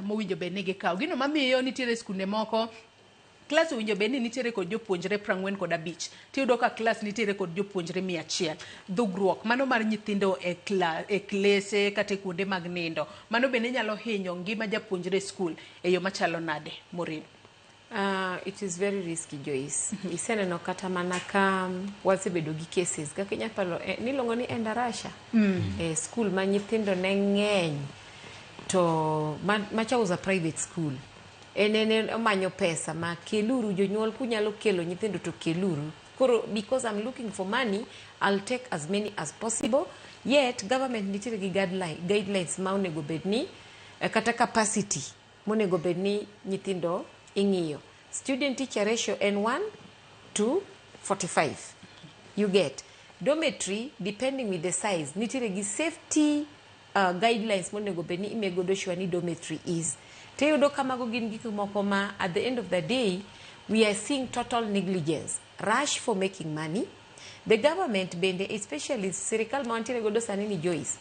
mowinjo bed ni gikawo. Gino mamiyo nitiere skunde moko klas owinjo bed ni nitiere kod jopuonjre 45, tiyudo ka klas nitiere kod jopuonjre 100. Dhugruok mano mar nyithindo e, kla, e klese kata e kuonde mag nindo, mano bende nyalo hinyo ngima japuonjre e skul e yo machalo nade, Maureen? It is very risky, Joyce. Iseneno kata mana ka wasebedo gi cases kaka inya paro niluongo ni Endarasha. E school ma nyithindo ne ng'eny to macha was a private school. En omanyo pesa ma keluru jonyuol kunyalo kelo nyithindo to keluru. Koro because I'm looking for money, I'll take as many as possible. Yet government nitiere gi guidelines ma onego bed ni kata capacity monego bed ni nyithindo ing'iyo. Student teacher ratio en 1 to 45. You get. Dormitory, depending with the size, nitiere gi safety guidelines monego bed ni imegodo sure ni dormitory is. Tiyudo ka mago gin gik moko ma at the end of the day, we are seeing total negligence, rush for making money. The government bende, especially sirikal ma wantiere godo sani ni, Joyce,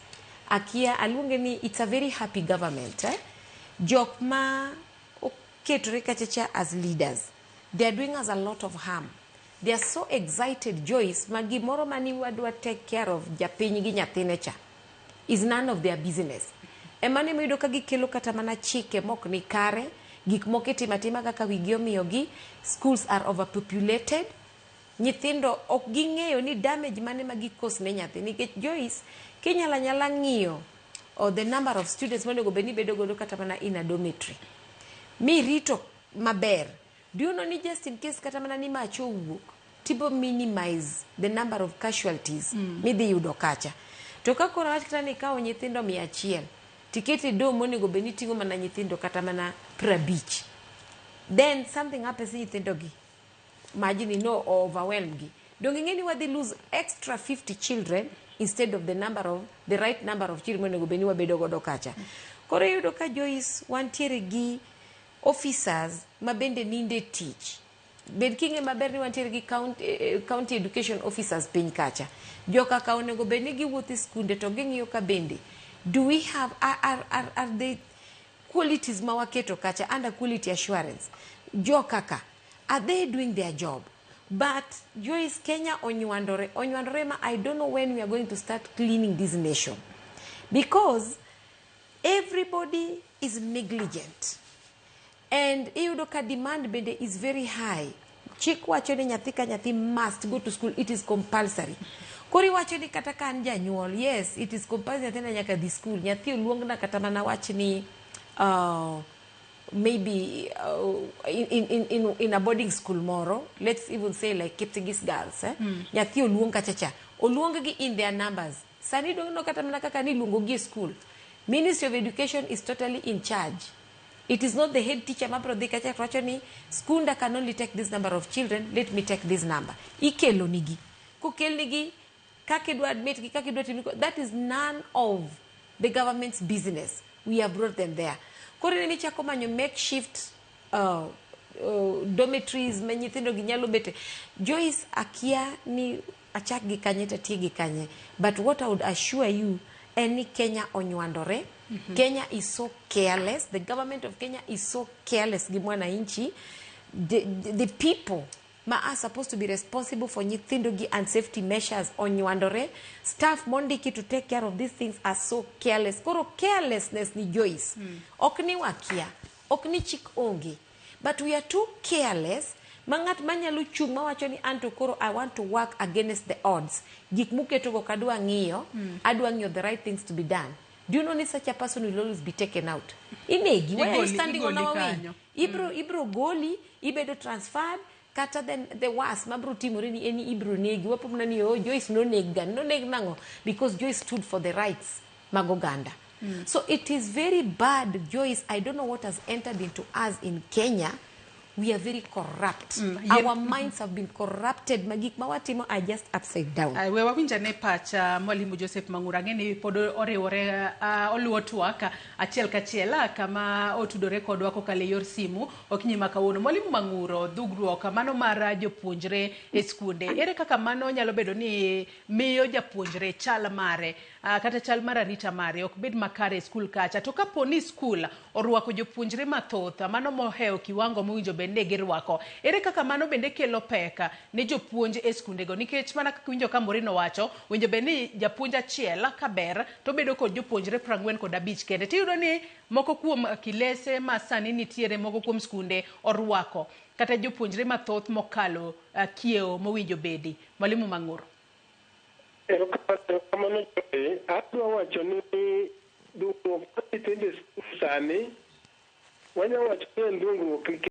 akia aluonge ni it's a very happy government. Eh? Jok ma oketore kachacha as leaders, they are doing us a lot of harm. They are so excited, Joyce, ma gimoro mani wadwa take care of japiny gi nyathine cha is none of their business. Emane miyudo ka gikelo kata mana chike mok ni kare, gik moko itimo atima kaka wigi omiyogi, schools are overpopulated, nyithindo ok ging'eyo ni damage mane ma gikos ne nyathi nikech, Joyce, kinyalo anyala ng'iyo or the number of students monego bed ni bedo godo kata mana in a dormitory mirito maber, do you know ni just in case kata mana ni mach owuok tibo minimize the number of casualties midhi yudo kacha. To ka koro awach kata ni ikawo nyithindo 100 tikete dom monego bed ni ting'o mana nyithindo kata mana 50, then something happens ni nyithindo gi majni no overwhelm gi, donge ing'e ni wadhi lose extra 50 children instead of the right number of children monego bed ni wabedo godo kacha? Koro iyudo ka, Joyce, wantiere gi officers ma bende ninde tich. Bed king'e maber ni wantiere gi county education officers piny kacha. Jokaka onego bed ni giwuotho e skunde to ging'iyo ka bende do we have are the qualities ma waketo kacha under quality assurance, jokaka, are they doing their job? But Joyce, Kenya onywandore, onywandore ma I don't know when we are going to start cleaning this nation, because everybody is negligent and iyudo ka demand bende is very high. Chik wacho ni nyathi ka nyathi must go to school, it is compulsory. Koro iwacho ni kata ka an janyuol, yes, it is compulsory, nyathina nyaka dhi school. Nyathi oluongna kata mana wach ni maybe in a boarding school moro, let's even say like Kipsigis Girls, eh? Nyathi oluong kacha cha, oluong gi in their numbers. Sani dong no kata mana kaka niluongo gi e school, Ministry of Education is totally in charge. It is not the head teacher mabro dhi kacha to wacho ni skunda can only take this number of children, let me take this number. Ikelo nigi, kokel nigi kaka idwa admit gi, kaka idwa timo, that is none of the government's business. We have brought them there. Koro ineno ichako manyo makeshift dormitories ma nyithindo gi nyalo bete. Joyce, akia ni achak gi kanye to atiek gi kanye, but what I would assure you en ni Kenya onywandore. Kenya is so careless. The government of Kenya is so careless gi mwananchi. The people ma are supposed to be responsible for nyithindo gi and safety measures onywandore. Staff mondiki to take care of these things are so careless. Koro carelessness ni, Joyce, ok ni wakia, ok ni chik onge, but we are too careless ma ng'at manyalo chung' mawacho ni anto koro I want to work against the odds, gik muketogo kadwa ng'iyo, adwa ng'iyo the right things to be done. Do you know ni such a person will always be taken out? Inegi. Why are you standing on Igoli our way? Kanyo. Ibro goli, ibedo transferred, kata then the worst mabro timore ni en ibro negi. Wapomna ni, oh, Joyce noneg ga noneg nang'o? Because Joyce stood for the rights mag oganda. So it is very bad, Joyce. I don't know what has entered into us in Kenya. We are very corrupt. Our minds have been corrupted ma gik ma watimo are just upside down. Ay, we wawinj ane pacha Mwalimu Joseph Mang'ura. Ang'e ni pod oriwore oluwo twak achiel kachiel kama otudore kodwa kokalo e yor simu okinyi ma kawuono. Mwalimu Mang'uro, dhugruok mano mar jopuonjre e skunde, ere kaka mano nyalo bedo ni miyo japuonjre chal mare? Kata chal mar arita mare ok bed makare e skul kacha. To kapo ni skul orwako jopuonjre mathoth, mano mohewo kiwango mowinjo bed ni girwako, ere kaka mano bende kelo pek ne jopuonj e skundego? Nikech mana kaka iwinjo ka Maureen owacho, owinjo bed ni japuonj achiel kaber to obedo kod jopuonjre 45 kende. Tiyudo ni moko kuom kilese ma sani nitiere moko kuom skunde orwako kata jopuonjre mathoth mokalo kiewo mowinjo bedi. Mwalimu Mang'ur. Erokamano Joy. Adwa wacho ni dongruok mar nyithindo e skul sani, wanya wacho ni en dongruok nikech